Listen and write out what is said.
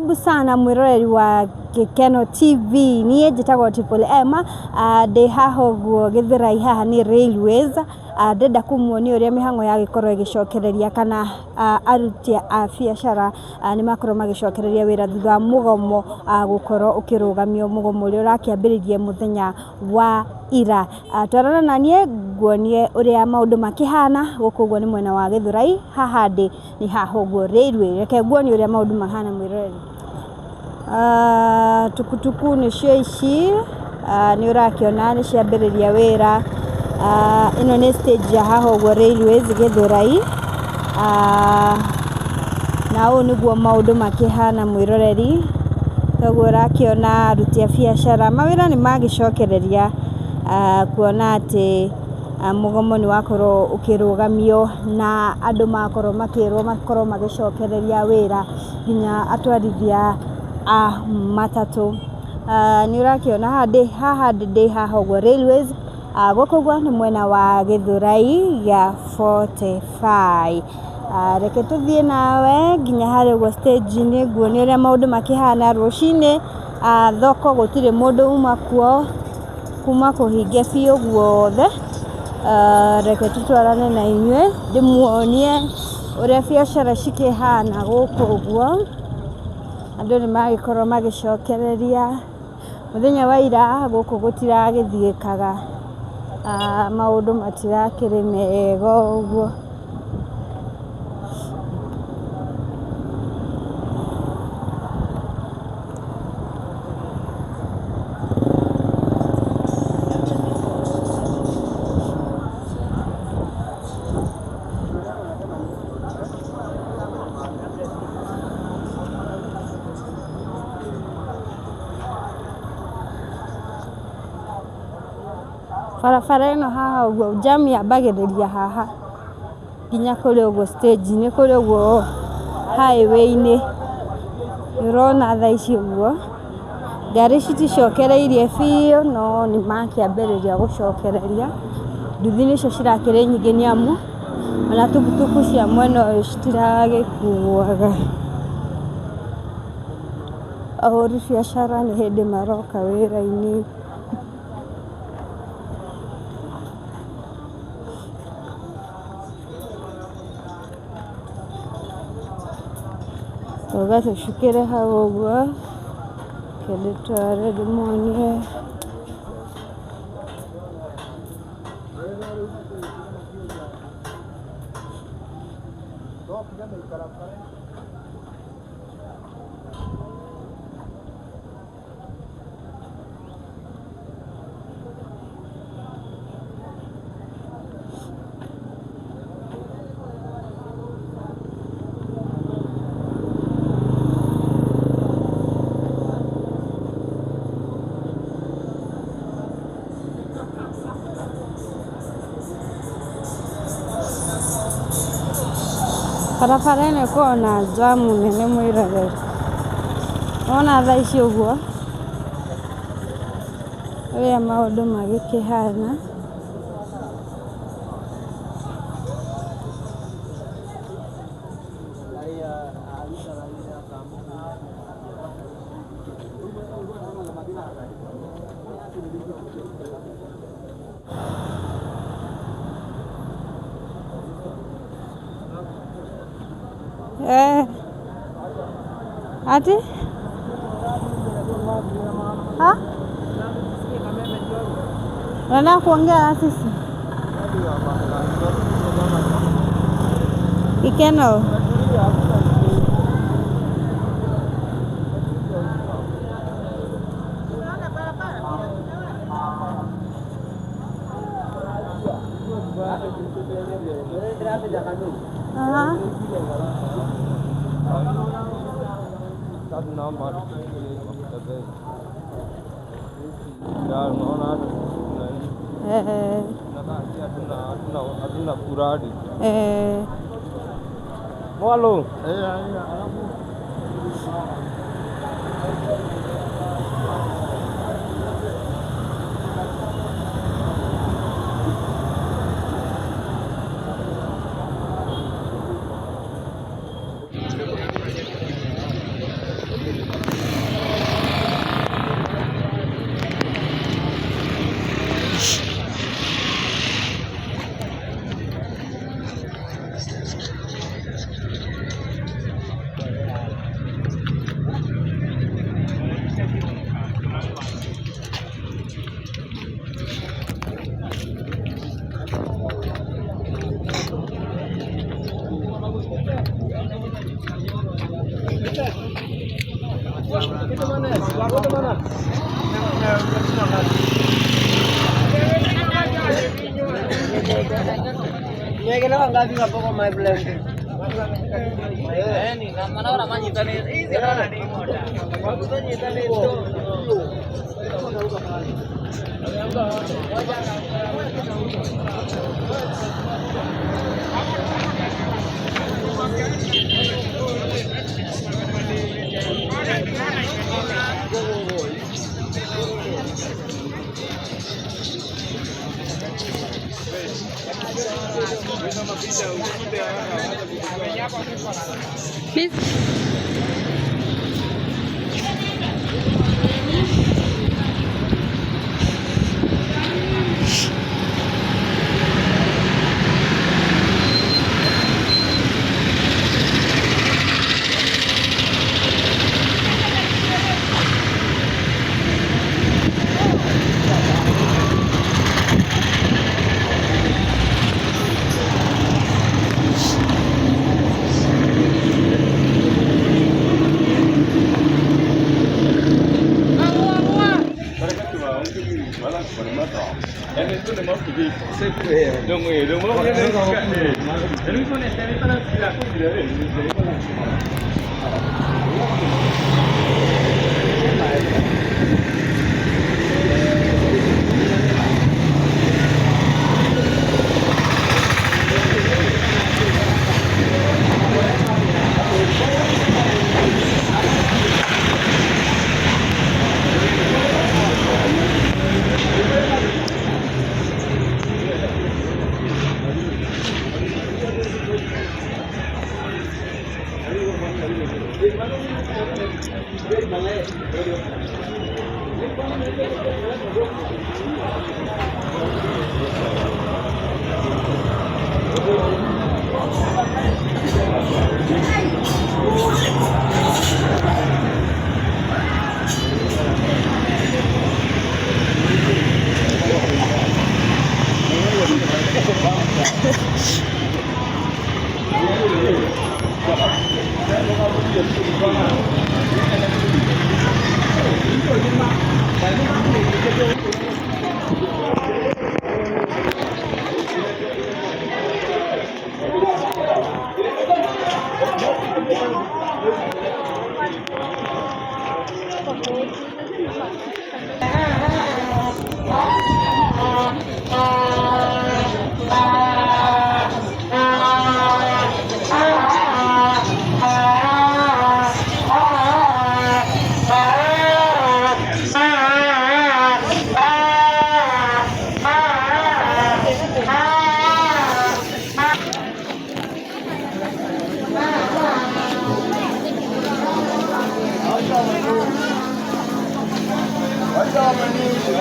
Karibu sana mwĩroreri wa Gĩkeno TV. Niĩ njĩtagwo Triple M, ndĩ haha ũguo Gĩthũrai haha nĩ Railways. Ndĩrenda kũmuonia ũrĩa mĩhang'o yagĩkorwo ĩgĩcokereria kana aruti a biacara nĩ makorwo magĩcokereria wĩra thutha wa mũgomo gũkorwo ũkĩrũgamio, mũgomo ũrĩa ũrakĩambĩrĩirie mũthenya wa ira. Twarana na niĩ nguonie ũrĩa maũndũ makĩhana gũkũ ũguo nĩ mwena wa Gĩthũrai, haha ndĩ nĩ haha ũguo Railway. Reke nguonie ũrĩa maũndũ mahana mwĩroreri. Tukutuku nĩcio ici, nĩ ũrakĩona nĩ ciambĩrĩria wĩra. Ĩno nĩ stage ya haha ũguo Railways Gĩthũrai. Na ũũ nĩguo maũndũ makĩhana mwĩroreri. Toguo ũrakĩona aruti a biacara, mawĩra nĩ magĩcokereria kuona atĩ mũgomo nĩ wakorwo ũkĩrũgamio na andũ makorwo makĩrwo makorwo magĩcokereria wĩra nginya atwarithia a matatũ. Nĩ ũrakĩona haha ndĩ haha ũguo Railways, gũkũ ũguo nĩ mwena wa Gĩthũrai gĩa 45. Reke tũthiĩ nawe nginya harĩa ũguo stage -inĩ nguonie ũrĩa maũndũ makĩhana rũcinĩ, thoko gũtirĩ mũndũ uma kuo, kuma kũhinge biũ guothe. Reke tũtwarane na inyuĩ ndĩmuonie ũrĩa biacara cikĩhana gũkũ ũguo. Andũ nĩ magĩkorwo magĩcokereria. Mũthenya wa ira gũkũ gũtiragĩthiĩkaga, maũndũ matirakĩrĩ mega ũguo. Barabara ĩno haha ũguo jam yambagĩrĩria haha nginya kũrĩa ũguo stage -inĩ kũrĩa ũguo highway -inĩ. Nĩ ũrona thaa ici ũguo, ngari citicokereirie biũ no nĩ makĩambĩrĩria gũcokereria. Nduthi nĩcio cirakĩrĩ nyingĩ nĩ amu ona tukutuku cia mwena ũyũ citiragĩkuaga. Ahũri biacara nĩ hĩndĩ maroka wĩra-inĩ. Tauga tũcukĩre hau ũguo, reke ndĩtware ndĩmuonie. Barabara ĩno ĩkoragwo na njamu nene mwĩroreri. Wona thaa ici ũguo, ũrĩa maũndũ magĩkĩhana. Eh. Ati? Ha? Unataka kuongea na sisi? Ikeno. Aha. Eh. Hatuna kuradi. Eh. Mwalo. Acha manini.